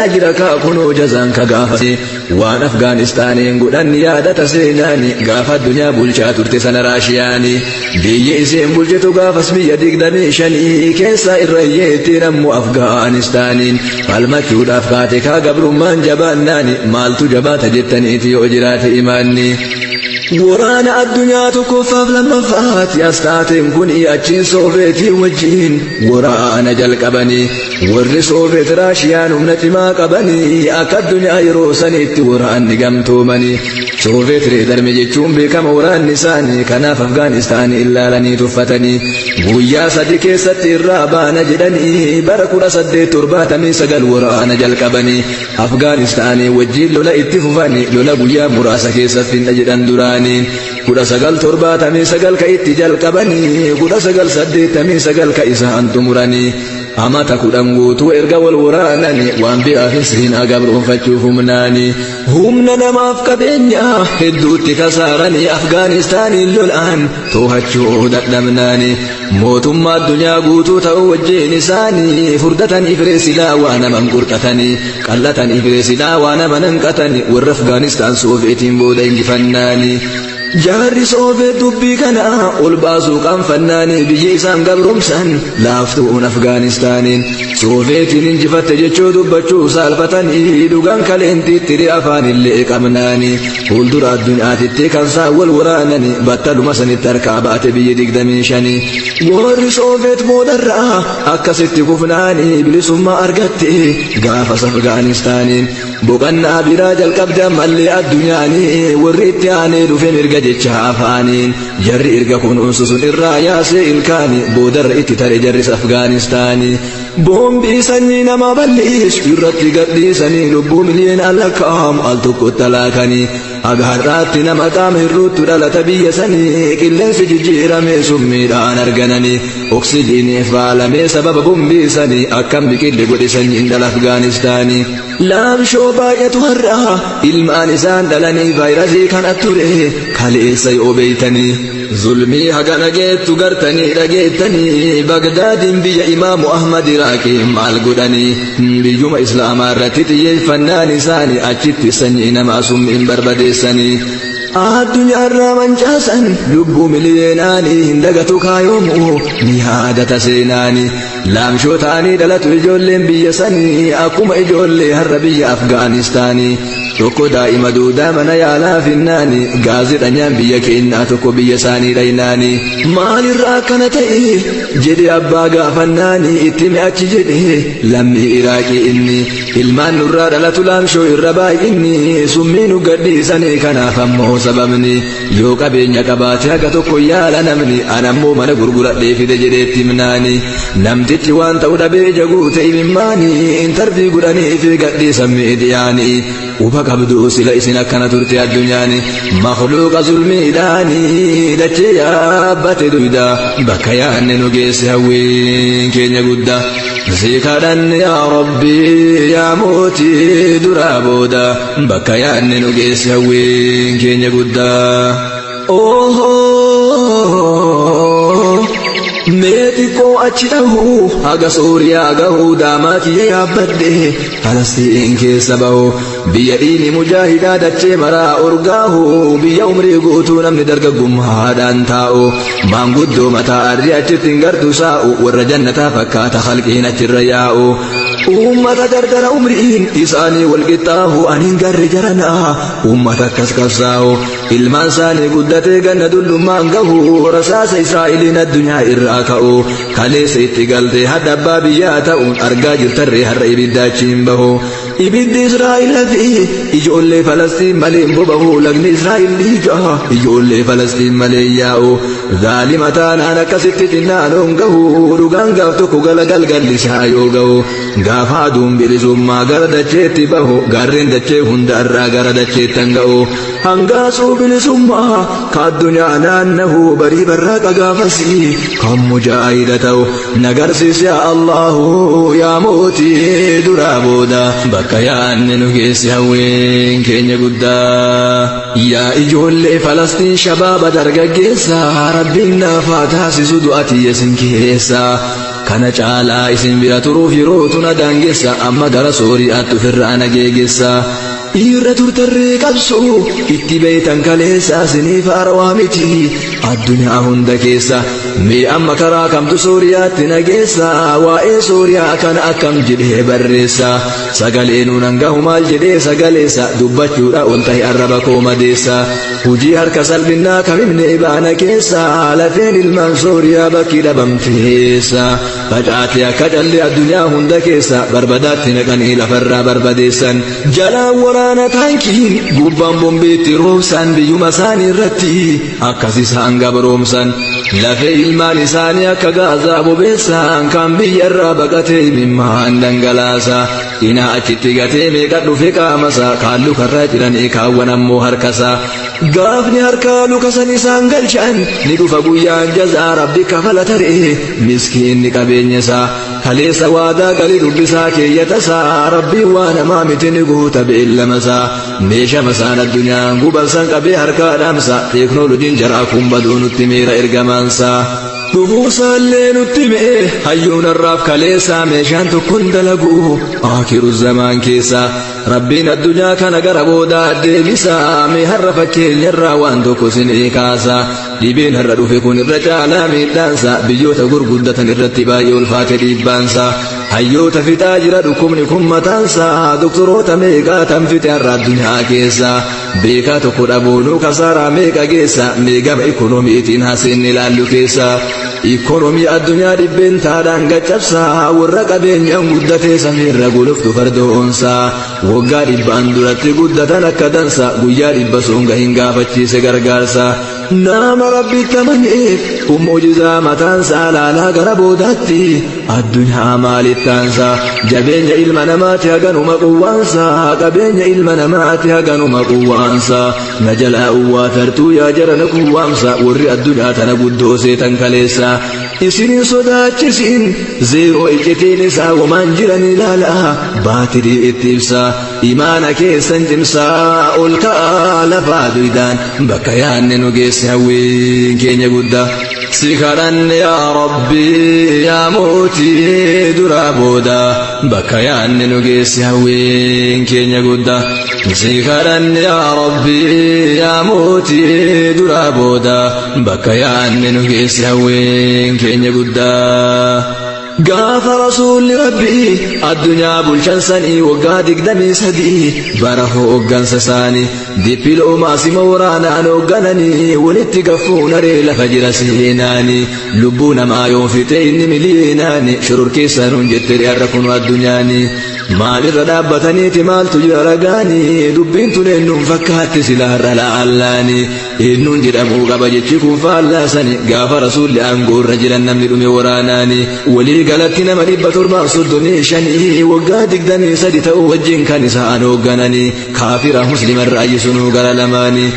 Jira kaa kunoo jazaan ka gaafate waan Afgaanistaaniin godhan yaadata seenaani gaafa addunyaa bulchaa turte sana Raashiyaani biyyi isiin bulchitu gaafas biyya 25 keessa irra hiyyeettiin ammoo Afgaanistaaniin falmachuudhaaf kaate kaa gabrummaan jabaannaani maaltu jabaata jettaniiti yoo jiraate imaanni. Waraana addunyaa tokkoffaaf lammaffaati as taateen kun achiin Sooveetii wajjin waraana jalqabanii warri Sooveet Raashiyaan humna cimaa qabanii akka addunyaa yeroo saniitti waraanni gamtoomanii Sooveet reedarme jechuun beekama waraanni isaanii kanaaf Afgaanistaanii ilaalanii tuffatanii guyyaa 3 keessatti irraa baana jedhanii bara 1879 waraana jalqabanii Afgaanistaanii wajjin lola itti fufanii lola guyyaa muraasa keessa finna jedhan duraanii 1979 ka itti jalqabanii 1989 ka isaan xumuranii amata 10 guutuu erga wal waraananii waan biraafis hin agabroonfachuuf humnaanii humna namaaf qabeenyaa hedduutti kasaaranii Afgaanistaaniin lolaan to'achuu dadhabnaanii mootummaa addunyaa guutuu ta'uu wajjin isaanii furdatanii firee silaa waa naman qurxatanii qal'atanii firee silaa waa nama nanqatanii warra Afgaanistaan Sooveetiin booda injifannaanii. Jaarri Sooveet dubbii kana ol baasuu qaanfannaanii biyyi isaan gabromsan laaftuun Afgaanistaaniin Sooveetiin injifatte jechuu dubbachuu saalfatanii dhugaan kaleentiitti afaan illee qabnaanii fuuldura addunyaatitti kan isaan wal waraananii battaluma sanitti harkaa baate biyyi 25 warri Sooveet boodarraa akkasitti kufnaanii bilisummaa argatte gaafas Afgaanistaaniin boqannaa biraa jalqabde ammallee addunyaanii warri itti aanee dhufe mirga jecha afaaniin jarri erga kunuunsu sun irraa yaasee ilkaanii boodarra itti tare jarris Afgaanistaanii boombii sanyii nama balleessu irratti gadhiisanii lubbuu miliyoona lakkaa'amu al tokkotti talaakanii haga har'aatti nama qaama hir'uuttu dhalata biyya sanii qilleensi jijjiiramee summiidhaan argananii oksijiinii faalamee sababa boombii sanii akkam biqilli godhe sanyiin dhala Afgaanistaanii. Laamshoo baay'atu har'a ilmaan isaan dhalanii vaayirasii kana ture kaleessa yoo beeytanii zulmii haga dhageettu gartanii dhageettanii Bagdaadiin biyya Imaamu Ahmad Iraaqii maal godhanii biyyuma Islaamaa irratti xiyyeeffannaan isaanii achitti sanyii namaa summiin barbadeessanii addunyaarraa mancaasan lubbuu miliyeenaanii hin dagatu kaayoomu ni yaadata seenaanii laamshoo ta'anii dhalatu ijoolleen biyya sanii akkuma ijoollee har'a biyya Afgaanistaanii tokko daa'ima duudaa mana yaalaa finnaanii gaazexanyaan biyya keenyaa tokko biyya isaanii dhaynaanii maalirraa akkana ta'e jedhe abbaa gaafannaanii itti mi'achi jedhe lammii Iraaqii inni ilmaan nurraa dhalatu laamshoo irra baay'inni summii nu gadhiisanii kanaaf ammoo sababni yoo qabeenya qabaate haga tokko yaala namni anammoo mana gurguradhee fide jedheetti himnaanii namtichi waan ta'u dhabee ija guute imimmaanii intarvii godhanii fi gadhiisan miidiyaanii uba qabdu sila isin akkana turte addunyaani makhluuqa zulmiidhaanii dachee yaabbate duyda bakka yaanne nu geesse hawwiin keenya guddaa si kadhanne yaa Rabbii yaa mootii duraa booda bakka yaanne nu geesse hawwiin keenya guddaa. Mee xiqqoo achi dhahu haga Sooriyaa gahuu daamaa kiyya yaabbadhe Falastiin keessa bahu biyya dhiini mujaahidaa dachee maraa urgaahu biyya umrii guutuu namni dargaggummaadhaan taa'u maanguddoo mataa arri achitti hin gartu saa'u warra jannataa fakkaata khalqiin achirra yaa'u uummata dardara umriin isaanii wal qixxaahu ani hin garre jaranaa uummata akkas qabsaa'u ilmaan isaanii guddatee ganna dullummaan gahu rasaasa Israa'eliin addunyaa irraa ka'u kaleessa itti galtee hadha abbaa biyyaa ta'uun argaa jirtarree har'a ibidda achiin bahu ibiddi Israa'el fi ijoollee Falastiin malee hin bobahu lagni Israa'el dhiiga ijoollee Falastiin malee yaa'u zaalima taanaan akkasitti xinnaanoon gahu dhugaan gaaf tokko galagalgalli isaa yoo gahu gaafa aduun bilisummaa gara dacheetti bahu gaarreen dachee hunda irraa gara dacheettan ga'u hangaasuu bilisummaa ka addunyaa naannahu barii barraaqa gaafasii kan mujaahida ta'u nagarsiis yaa Allahu yaa mootii duraa booda bakka yaanne nu geesse hawwiin keenya guddaa yaa ijoollee Falastiin shabaaba dargaggeessa Rabbiin naaf haa taasisu du'a tiyya isin keessa. Kana caalaa isin bira turuuf yerootu na daangessa, amma gara Sooriyaatti ofirraa na geegessa. Irra turtarree qabsoo itti beeytan kaleessa, isiniif haarawaa miti addunyaa hunda keessa. Mee amma karaa kamtu Sooriyaatti na geessa? Waa'ee Sooriyaa kana akkam jedhee barreessa? Sagalee nuunan gahu maal jedhee sagaleessa? Dubbachuudha ol ta'e arraba koo madeessa. Hujii harka salphinnaa kamimne baana keessa? Lafeen ilmaan Sooriyaa bakki dhabamteessa facaate akka callee addunyaa hunda keessa, barbadaatti naqanii lafarraa barbadeessan. Jalaan waraana taankiin, gubbaan bombeetti roobsan, biyyuma isaanii irratti akkas isaan gabroomsan. Lafee ilmaan isaanii akka gaazaa bobeessan, kan biyya irraa baqatee imimmaan dhangalaasa. Inaa achitti gatee meeqa dhufe qaamasa, kaan lukarraa jiranii, kaawwan ammoo harkasa. Gaafni harkaa lukasan isaan galchan ni dhufa guyyaan jazaa, Rabbi kafala taree miskiinni qabeenya isaa. Kaleessa waadaa galii dubbisaa keeyyatasaa, Rabbiin waa namaa miti ni guuta beellamasaa. Meeshaa masaan addunyaan guban san qabee harkaa dhaamsa, teeknooloojiin jaraa kun baduu nutti miira ergamaansaa. Dhufuusaallee nutti mi'e hayyuun har'aaf kaleessaa, meeshaan tokkon dalagu aakiru zamaan keessa. Rabbiin addunyaa kana gara boodaa deebisaa, mee har'a fakkeenyarraa waan tokko sinii kaasa. Dhibeen har'a dhufe kun irra caalaa miidhaansa biyyoota gurguddatan irratti baay'ee ulfaate dhiibbaansa. Hayyoota fixaa jira dhukkubni kun mataansa, doktoroota meeqaa tan fixe har'a addunyaa keessa. Beekaa tokko dhabuunuu kasaaraa meeqa geessa? Mee gama ikoonomiitiin haaseenni ilaallu keessa. Ikoonomii addunyaa dhibbeen taadhaan gaccabsaa, warra qabeenyaan guddatee samiirra guluftu fardoonsaa. Waggaa 100n duratti guddatan akka dansa, guyyaa 100 sun gahin gaafachiise gargaarsa. Nama Rabbitti amaneef kun mu'jizaa mataansaa, laalaa gara boodaatti addunyaa maalittaansa. Jabeenya ilma namaati haganuma quwwaansa, qabeenya ilma namaati haganuma quwwaansa. Na jalaa uwwaa tartuu yaa jarana kuwwaamsa, warri addunyaa tana guddoo seetan kaleessa. Isinin sodaachisin, zeeroo iccitiin isaa womaan jiran ilaala, baatirii itti ibsa. Imaana keessan cimsaa, ol ka'aa lafaa duydaan, bakka yaanne nu geesse hawwiin keenya guddaa. Si kadhanne yaa Rabbi, yaa mootii duraa booda, bakka yaanne nu geesse hawwiin keenya guddaa. Si kadhanne yaa Rabbi, yaa mootii duraa booda, bakka yaanne nu geesse hawwiin keenya guddaa. Gaafa rasuulli Rabbii addunyaa bulchan sanii waggaa 23 bara hooggansa isaanii dippiloomaasii waraanaan hooggananii walitti gaffuun aree lafa jira seenaanii. Lubbuu namaa yoo fixe inni miliyoonaan shororkeessanuun jette har'a kunu addunyaanii. Maalirra dhaabbataniiti? Maaltu jira ragaanii? Dubbiin tun eenyuun fakkaatti sila har'a la'allaanii? Eenyuun jedhamuu qaba jechi kun faallaasani? Gaafa rasuulli aangoo irra jiran namni dhume waraanaani walii galatti nama 735, waggaa 23 ta'uu wajjin kan isaan hooggananii, kaafira muslima irraa gara lamaanii.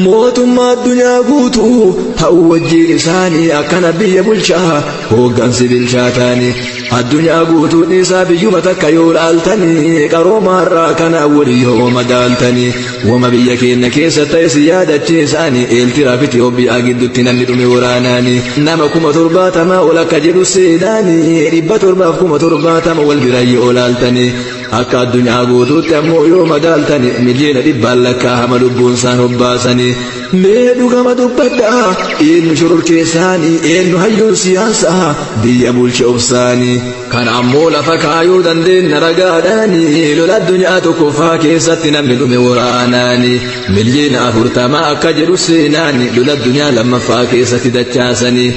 Mootummaa addunyaa guutuu ta'uu wajjin isaanii akkana biyya bulchaa hooggansi bilchaataanii. Addunyaa guutuu dhiisaa biyyuma takka yoo laaltanii, qaroomaarraa kana walii yoo madaaltanii, wama biyya keenya keessa ta'e si yaadachiisaanii. Eeltiraa fi Itiyoophiyaa gidduutti namni dhume waraanaanii nama 70,000 ol akka jedhu seenaanii. 770,000 wal bira yoo laaltanii, akka addunyaa guutuutti ammoo yoo madaaltanii, miliyoona 100n lakkaa'ama lubbuun isaan hobbaasanii. Mee dhugama dubbadhaa, eenyu shororkeessaanii? Eenyu hayyuun siyaasaa biyya bulche obsaanii? Kan ammoo lafa kaayuu dandeenya ragaadhaanii, lola addunyaa tokkoffaa keessatti namni dhume waraanaanii miliyoona 40 akka jedhu seenaanii. Lola addunyaa lammaffaa keessatti dachaasanii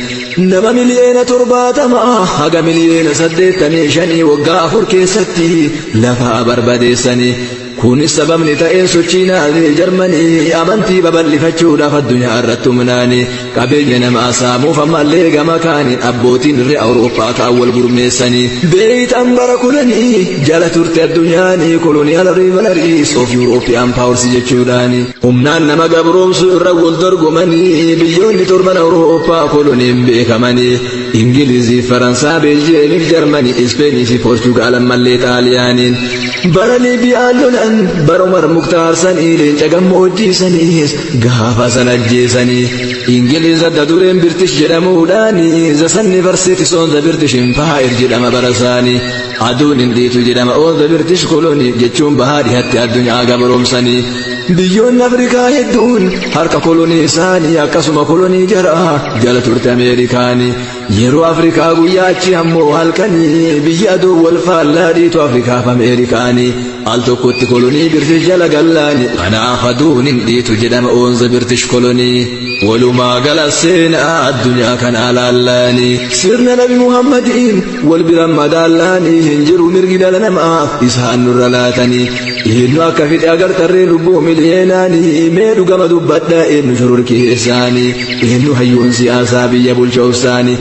nama miliyoona 70 haga miliyoona 85 waggaa 4 keessatti lafa barbadeessanii. Kunis sababni ta'een sochii Naazii Jarmanii amantii babal'ifachuudhaaf addunyaa irratti humnaanii qabeenya namaa saamuuf ammallee gama kaaniin abbootiin irree Awurooppaa ka'an wal gurmeessanii. Beeytan bara kudhanii jala turte addunyaanii, colonial rivalries of European powers jechuudhaani. Humnaan nama gabroomsuu irra wal dorgomanii biyyoonni torban Awurooppaa koloniin beekamanii. Ingilizii, Faransaa, Beeljiyeemiif Jarmanii, Ispeenii fi Poorchugaal ammallee Xaaliyaaniin. Bara Liibiyaan lolan bara Umar Muktaar sanii leenca gammoojjii saniis gaafa san ajjeesanii. Ingiliz adda dureen Birtish jedhamuudhaani the sun never sets on the British Empire jedhama bara isaanii. Aduun hin dhiitu jedhama on the British colony jechuun bahaa dhihatti addunyaa gabroomsanii. Biyyoonni Afrikaa hedduun harka kolonii isaanii akkasuma kolonii jaraa jala turte Ameerikaanii. Yeroo Afrikaa guyyaa achi ammoo halkanii biyya aduu wal faallaa dhiitu Afrikaaf Ameerikaanii. Al tokkotti kolonii British jala gallaani. Kanaaf aduun hin dhiitu jedhama on the British colony. Walumaa gala seenaa addunyaa kana laallaanii. Sirna Nabi Muhammadiin wal bira madaallaanii hin jiru mirgi dhala namaaf isaan nurra laatanii. Eenyu akka fide agartarree lubbuu miliyeenaanii mee dhugama dubbadhaa eenyu shororkeessaanii eenyu hayyuun siyaasaa biyya bulcha obsaanii.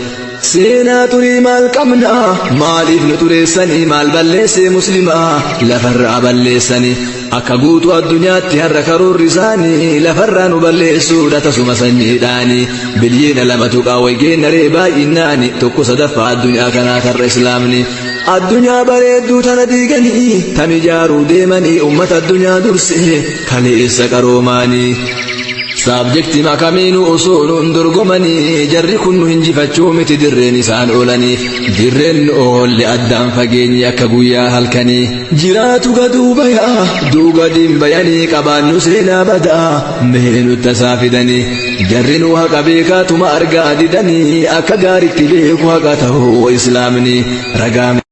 Seenaa turii maal qabnaa maaliif nu xureessanii maal balleessee muslimaa lafarraa balleessanii akka guutuu addunyaatti har'a karoorri isaanii lafarraa nu balleessuudha tasuma sanyiidhaanii 2.2 biliyoona waygeenna ree baay'innaani 1/3 addunyaa kanaa tarra islaamni. Addunyaa bareedduu tana diiganii tam ijaaruu deemanii ummata addunyaa dursee kaleessa qaroomaanii. Subjectii makamiinuu osoo nuun dorgomanii jarri kun nu hinjifachuu miti dirreen isaan oolaniif dirreen nu oolle addaan fageenyi akka guyyaa halkanii. Jiraatu gaduu bayaa duugadiin bayanii qabaannu seenaa badaa mee nutti tasaa fidanii jarri nu haqa beekaatuma argaa didanii akka gaaritti beeku haqa ta'uu islaamni ragaa.